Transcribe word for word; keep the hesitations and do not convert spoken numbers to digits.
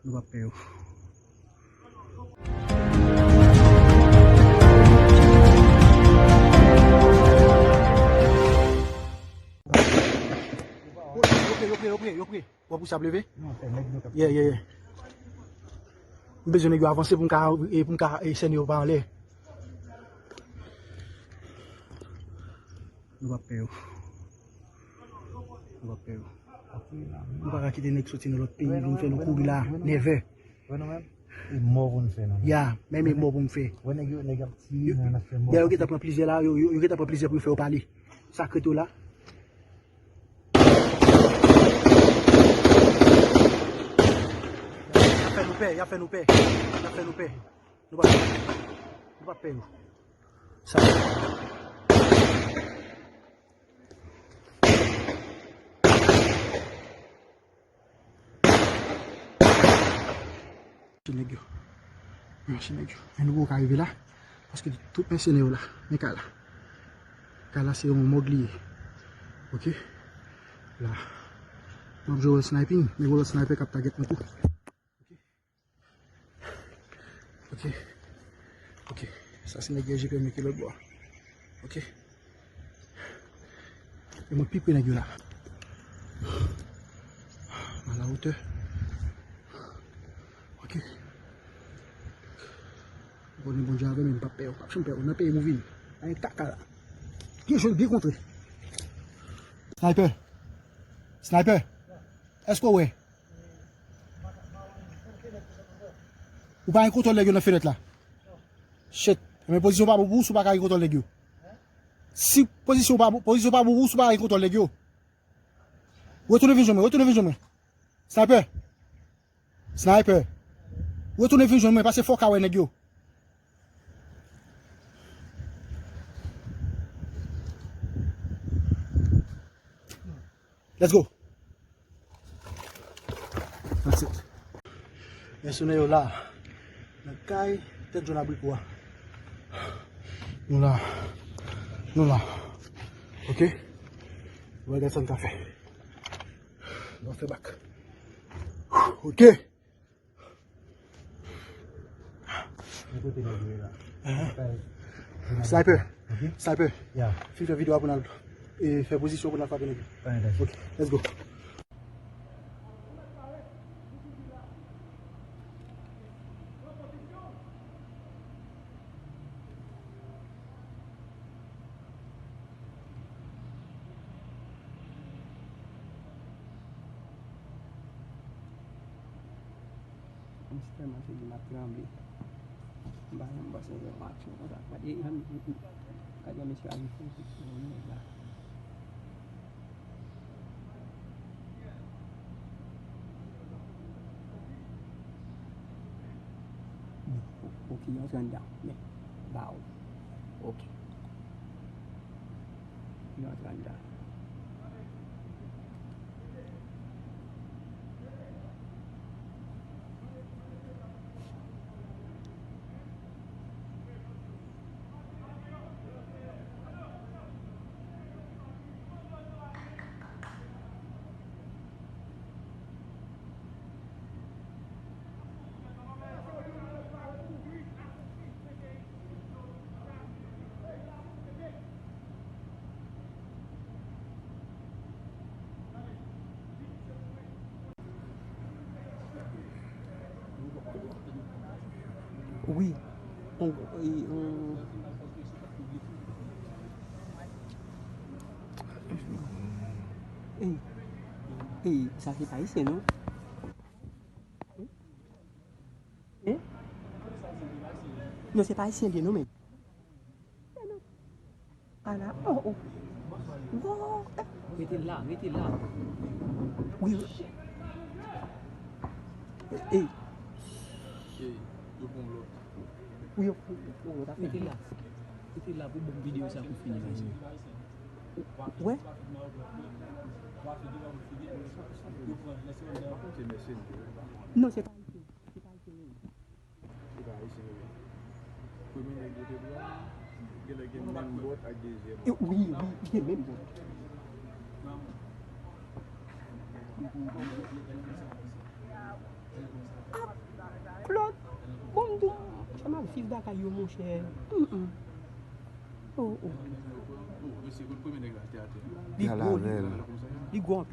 Nou p ap pè yo. Yo pre, yo pre, yo pre, yo pre. W ap pouse ap leve? Yeah, yeah, yeah. M bezwen nèg yo avanse pou m ka, e, pou m ka, e, sène yo pa anlè. Nou p ap pè yo. Nou p ap pè yo. Nou pa ka kite nèg soti nan lòt peyi vin fè nou kouri la nèf è. Wè nou menm? E mò pou n fè nou menm. Ya, menm e mò pou m fè. Wè nèg yo, nèg ap tire, men n ap fè mò. Dayè yo gentan pran plizyè la, yo, yo, yo gentan pran plizyè pou yo fè yo pale. Sa k rete yo la? Y ap fè nou pè, y ap fè nou pè, y ap fè nou pè. Nou p ap, nou p ap pè yo. Sa. Mache nèg yo. Mache nèg yo. Men nou poko ka rive la. Paske tout mèsenè yo la. Men kay la. Kay la se yon mòg li ye. Ok. La. M ap jwe wòl sniping. Men wòl sniper k ap target mwen tou. Ok. Ok. Ok. Sa se nèg yo je pèmèt ki lòt bò a. Ok. E mwen pi pre nèg yo la. A la wotè. Ok. Konnen Bondye avè m, m p ap pè yo. M p ap janm pè yo. Nan peyi m ou vini. Ay kaka la. Byen jwe l, byen kontre. Sniper. Sniper. Èske w wè? Ou pa gen kontwòl nèg yo nan fenèt la? Shit. Men pozisyon pa bon pou ou si w pa ka gen kontwòl nèg yo. Si pozisyon pa bon, pozisyon pa bon pou ou si w pa ka gen kontwòl nèg yo. Retounen vin jwenn mwen, retounen vin jwenn mwen. Sniper. Sniper. Retounen vin jwenn mwen, paske fò w ka wè nèg yo. Let's go. That's it. Mèsenè yo la. Nan kay tèt jòn abriko a. Nou la. Nou la. Ok. Nou wè sa n ka fè. Nou fè bak. Ok. Sniper. Sniper. Fin fè videyo a pou n al, e, fè pozisyon pou n al frape nèg yo. Ok, let's go. M tèlman sezi, m ap tranble. M pa janm panse wè yon aksyon konsa. Gade jan, gade jan mesye a vin fè yon nèg la. Bon, o-, ok, yo antre anndan. Men, baw. Ok. Yo antre anndan. Wi. On, e, on. Ey. Ey, sa se pa ayisyen, non? Hein? Non, se pa ayisyen li ye, non, men. Ala, oh, oh. Wow, eh. Rete la, rete la. Wi, wi. Ey. Ey, yo pran lòt. Wi, yo pran lòt. Rete la. Rete la pou bon videyo sa pou fini, mezanmi. Wè? Non, se pa ayisyen. Se pa ayisyen, non. Li pa ayisyen, wi. Premye nèg yo te pran, genlè gen menm bòt ak dezyèm. E, wi, wi, gen menm bòt. Li pran bòt. Monchè, m ap viv lakay yo, monchè. Mm, mm. Oh, oh. Li gwo, li gwo. Li gwo anpil.